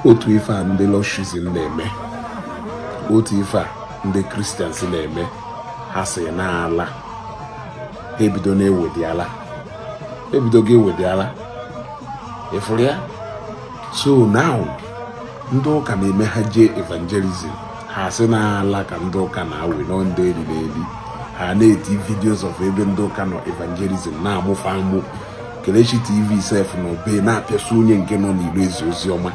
Otu ife a ndị Loshuzi na-eme, otu ife a ndị Christians na-eme, ha si na-ala, ha ebido na-ewedi ala, ebidogo ewedi ala. Ịfụrụ ya? So now ndị ụka na-eme, ha jee evangelism, ha sị na-ala ka ndị ụka na-awe nọ ndị eriri eri. Ha na-eti videos of ebe ndị ụka nọ evangelism na-amụfa amụ. Kelechi TV sef na obe na-apịasị onye nke nọ n'ilo ezi ozi ọma.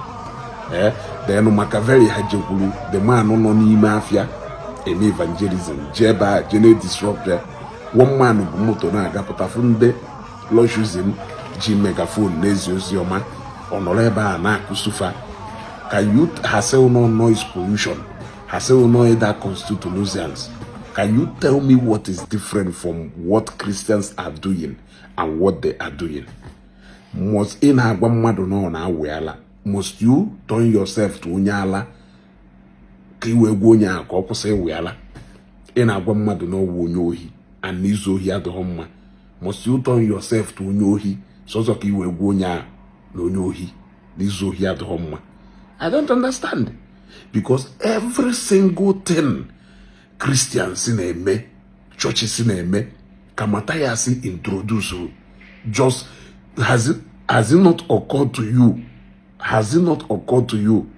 Ee, then maka very ha jekwuru the man nọ n'ime afịa eme evangelism, jee ebe a jee na-disrupt ya. One man bụ moto na-agapụta, fụ ndị Loshuzi ji megaphone n'ezi ozi ọma, ọ nọrọ ebe a na-akụsufa ka youth. Ha sị no noise pollution, ha sị no that constitute nuisance. Can you tell me what is different from what Christians are doing and what they are doing? Must ị na-agwa mmadụ na ọ na-awụ ala, must you turn yourself to onye ala ka ị wee gwa onye ahụ ka ọ kwụsị ịwụ ala? Ị na-agwa mmadụ na ọwụ onye ohi and na izu ohi adịghị mma, must you turn yourself to onye ohi sọsọ ka ị wee gwa onye ahụ na onye ohi na izu ohi adịghị mma? I don't understand, because every single thing Christians na-eme, churches na-eme, ka Matthias introduce, just has it not occurred to you, has it not occurred to you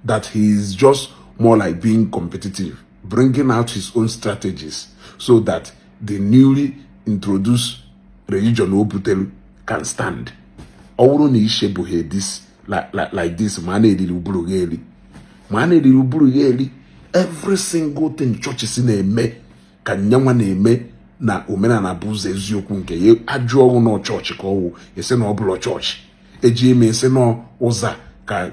that he is just more like being competitive, bringing out his own strategies so that the newly introduced religion o butelu can stand? Ọ bụrụ na ishebụghị this like this, ma a na-eriri ụbụrụ gị eri, ma a na-eriri ụbụrụ gị eri. Every single thing churches na-eme ka nyanwa na-eme na omenala bụ ụzọ eziokwu. Nke ya ajụ ọnwụ nọ chọọchị ka ọwụ esi na ọ bụla chọọchị eji eme esi n'ụzọ a ka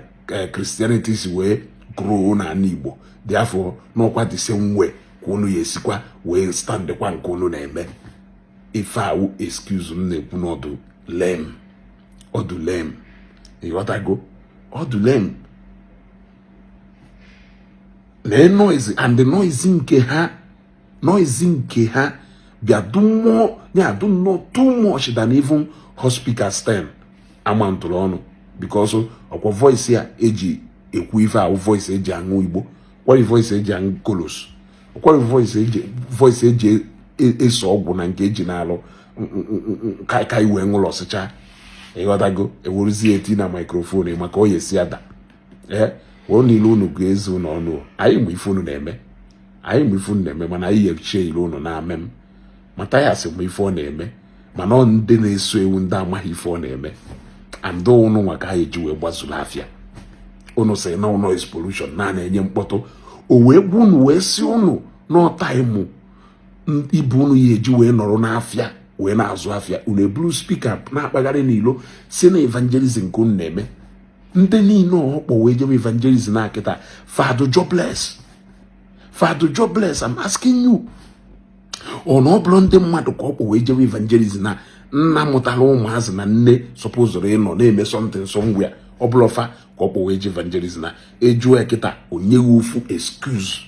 Christianity si wee grow n'ala Igbo dị afọ n'ọkwa the same way ka unu ya esikwa wee standkwa nke unu na-eme. Ife awụ excuse m na-ekwu n'ọdụ lem, ọdụ lem, ịghọtago? Ọdụ lem na noise and the noise nke ha, noise nke ha bịa do more ya do nnọọ too much than even hospital stand ama ntụrụ ọnụ, because ọkwa voice ya eji ekwu ife ahụ, voice eji aṅụ igbo, kwari voice eji aṅụ kolos, kwari voice eji eso ọgwụ na nke eji na-alụ ka iwee ṅụlọ ọsịcha. Ịghọtago? Eweruzie eti na microphone maka ọ ya esi ada. Ee, were niile unu ga-ezu unu ọnụ. Anyị mgbe ife unu na-eme, anyị mgbe ife unu na-eme, mana anyị yechie ile unu na-ame m. Mathias mgbe ife ọ na-eme, mana ọ ndị na-eso ewu, ndị amaghị ife ọ na-eme, and unu nwa ka ha eji wee gbazuru afịa. Unu sị na noise pollution na na-enye mkpọtụ, o wee gwa unu, wee sị unu n'ọtaịmụ ibu unu ya eji wee nọrọ n'afịa wee na-azụ afịa. Unu eburu speaker na-akpagharị n'ilo si na evangelism nke unu na-eme. Ndị niile ọkpọ wee jebe evangelism na akịta fado jobless, fado jobless. I'm asking you, ọ na ọ bụrụ ndị mmadụ ka ọ kpọ wee jebe evangelism na nna mụtara ụmụazị na nne sọpụzụrụ ịnọ na-eme something somewhere, ọ bụrụ fa ka ọ kpọ wee je evangelism na ejuo kịta, onyeghị ofu excuse.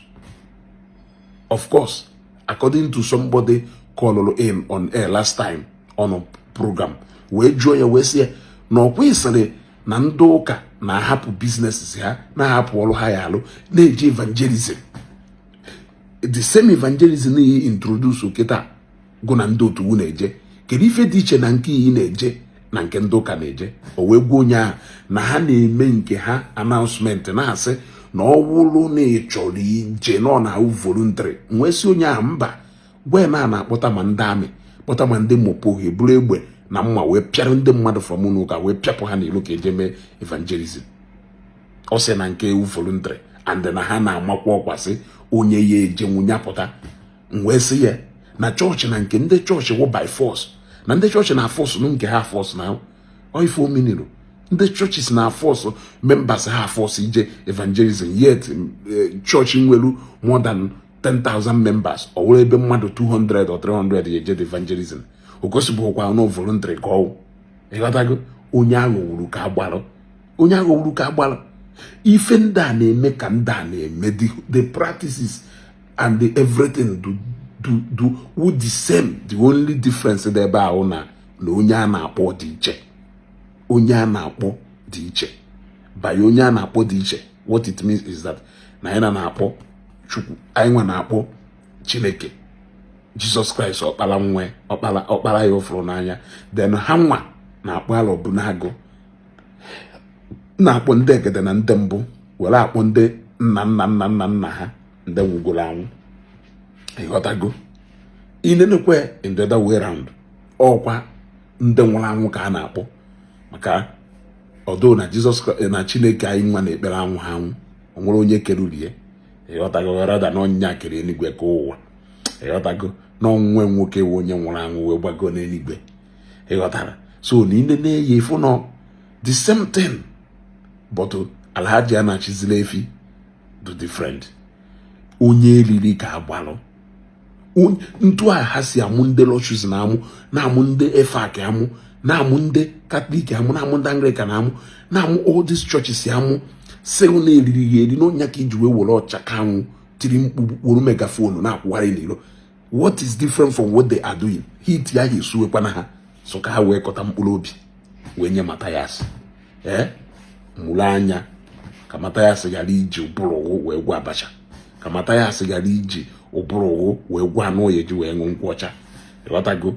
Of course, according to somebody called in on air last time on a program, wee jụọ ya, wee sị ya na ọkwa ịsịrị na ndị ụka na-ahapụ businesses ha, na-ahapụ ọrụ ha ya alụ, na-eji evangelism, the same evangelism iyi introduce kịta gụ na ndị otu na-eje, kedu ife dị iche na nke iyi na-eje na nke ndị ụka na-eje? O wee gwa onye ahụ na ha na-eme nke ha announcement, na-asị na ọ wụrụ na ị chọrọ ije na ọ na-awụ voluntary. Nwee sị onye ahụ mba, gwa ya na a na-akpọta ma ndị amị, kpọta ma ndị mopo, ha eburu egbe na mma wee pịara ndị mmadụ from ụka, wee pịapụ ha n'ilo ka eje mee evangelism. Ọ sị na nke ewu voluntary and na ha na-amakwa ọkwa sị onye ya ejenwu nyapụta. Wee sị ya na chọọchị na nke ndị chọọchị wụ by force, na ndị chọọchị na force nụ nke ha force na ife omeniro. Ndị churches na force members ha force ije evangelism, yet chọọchị nwere more than 10,000 members, ọ wụrụ ebe mmadụ 200 or 300 ya eje evangelism, o gosibụkwa na voluntary ka ọwụ. Ịghọtago? Onye aghọwuru ka agbarụ, onye aghọwuru ka agbarụ. Ife ndị a na-eme ka ndị a na-eme, the practices and the everything do do do wụ the same. The only difference dị ebe ahụ na onye a na-akpọ dị iche, onye a na-akpọ dị iche. By onye a na-akpọ dị iche. What it means is that na anyị na-akpọ Chukwu, anyị nwa na-akpọ Chineke, Jizọs Kraịst, ọkpara nwe ọkpara, ọkpara ya ụfụrụ n'anya. Then ha nwa na-akpọ Alọbụnagụ, na-akpọ ndị egede na ndị mbụ, were akpọ ndị nna nna nna nna nna ha ndị nwugoro anwụ. Ịghọtago? Inenekwe in the other way round, ọkwa ndị nwụrụ anwụ ka a na-akpọ, maka ọdụ na Jizọs na Chineke anyị nwa na-ekpere anwụ ha anwụ. O nwere onye kere urie? Ịghọtago? Rada na ọnyịnya kere eluigwe ka ụwa. Ịghọtago? Na ọnwụnwe nwoke wụ onye nwụrụ anwụ wee gbago n'eluigwe. Ịghọtara? So na inene ya, ịfụ nọ the same thing, but Alhaji a na-achịzila efi do different. Onye eriri ka agbalụ ntu a ha si amụ ndị Lọchus na-amụ, na-amụ ndị EFAC amụ, na-amụ ndị Katọlik amụ, na-amụ ndị Anglican amụ, na-amụ all these churches amụ, sị na eriri ya eri n'ọnya ka iji wee were ọcha ka anwụ tiri mkpu, were megaphone na-akwụgharị n'ilo. What is different from what they are doing? Hit ya ha esuwekwana ha so ka ha wee kọta mkpụrụ obi wee nye Mathias. Ee, mụrụ anya ka Mathias ghara iji ụbụrụ wee gwa abacha, ka Mathias ghara iji ụbụrụ wee gwa anụ ya eji wee ṅụ nkwụ ọcha. Ịghọtago?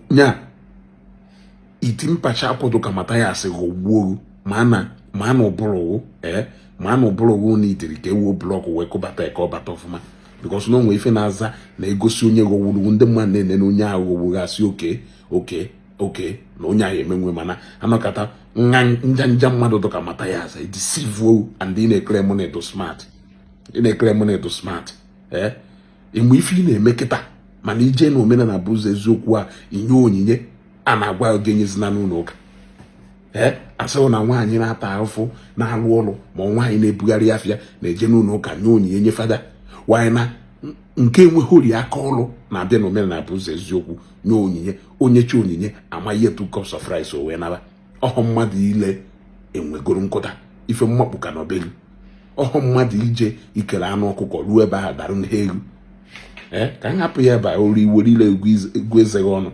Nya iti mpacha akwụdo ka Mathias ghọgbuo ma na ụbụrụ. Ee, ma na ụbụrụ na itiri ka ewuo block wee kụbata ka ọ bata ọfụma, because na onwe ife na-aza na-egosi onye ghọgburu. Ndị mmadụ na-enene onye ahụ ghọgburu, asị oke oke oke na onye ahụ emenwe, mana anọkata nja nja mmadụ dụka Mathias deceive. And ị na-ekele mụ na edo smart, ị na-ekele mụ na edo smart. Ee, ịmụ ife ị na-eme kịta, mana ije na omenala bụ ụzọ eziokwu a, inye onyinye a na-agwa gị enyezina n'ụlọ ụka. Ee, asịrị na nwaanyị na-ata ahụfụ na-alụ ọrụ, ma nwaanyị na-ebugharị afịa na-eje n'ụlọ ụka nye onyinye, nye fada nwaanyị na nke enweghị ori aka ọrụ na-abịa na omenala bụ ụzọ eziokwu nye onyinye. Onye chi onyinye ama ihe 2 cups of rice o wee naba ọhụ. Mmadụ ile enwegoro nkụta ife mmakpụ ka nọbelu ọhụ. Mmadụ ije ikele anụ ọkụkọ ruo ebe ahụ darụ n'elu. Ee, ka m hapụ ya ebe a. Olu iwere ile egwu ezeghị ọnụ,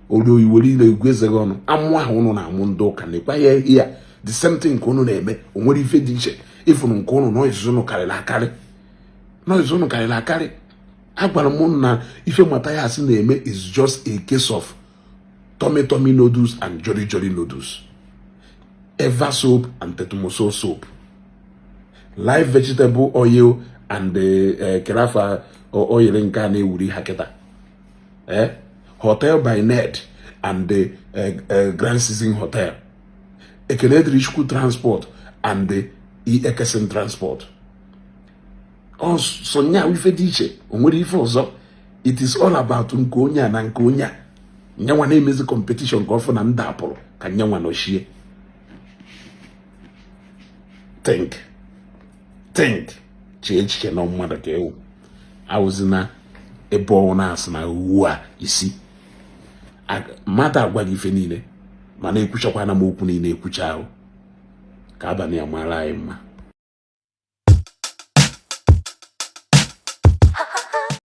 olu iwere ile egwu ezeghị ọnụ. Amụ ahụ ụnụ na-amụ ndị ụka na-ekwa ya ya the same thing nke ụnụ na-eme. O nwere ife dị iche ịfụrụ nke ụnụ? Noise ụnụ karịrị akarị, noise ụnụ karịrị akarị. Agwara m na ife Mathias na-eme is just a case of tummy tummy noodles and jolly jolly noodles, Eva soap and tetumoso soap, live vegetable oil and the kerafa oil nke a na-ewuri ha kịta, eh, Hotel by Ned and the Grand Season Hotel, Ekene Dịrị Chukwu Transport and the Ekesin Transport. Ọ so nya ife dị iche, o nwere ife ọzọ. It is all about nke onye a na nke onye a. Nyanwa na-emezi competition ka ọ fụ na ndị apụrụ ka nyanwa nọchie. Think, think, chee echiche na mmadụ ka ewu awụzina ebe ọ na-asị na uwe a isi mmadụ agwa gị ife niile, mana ekwuchakwana m okwu niile ekwucha ahụ ka abalị ya mara anyị mma.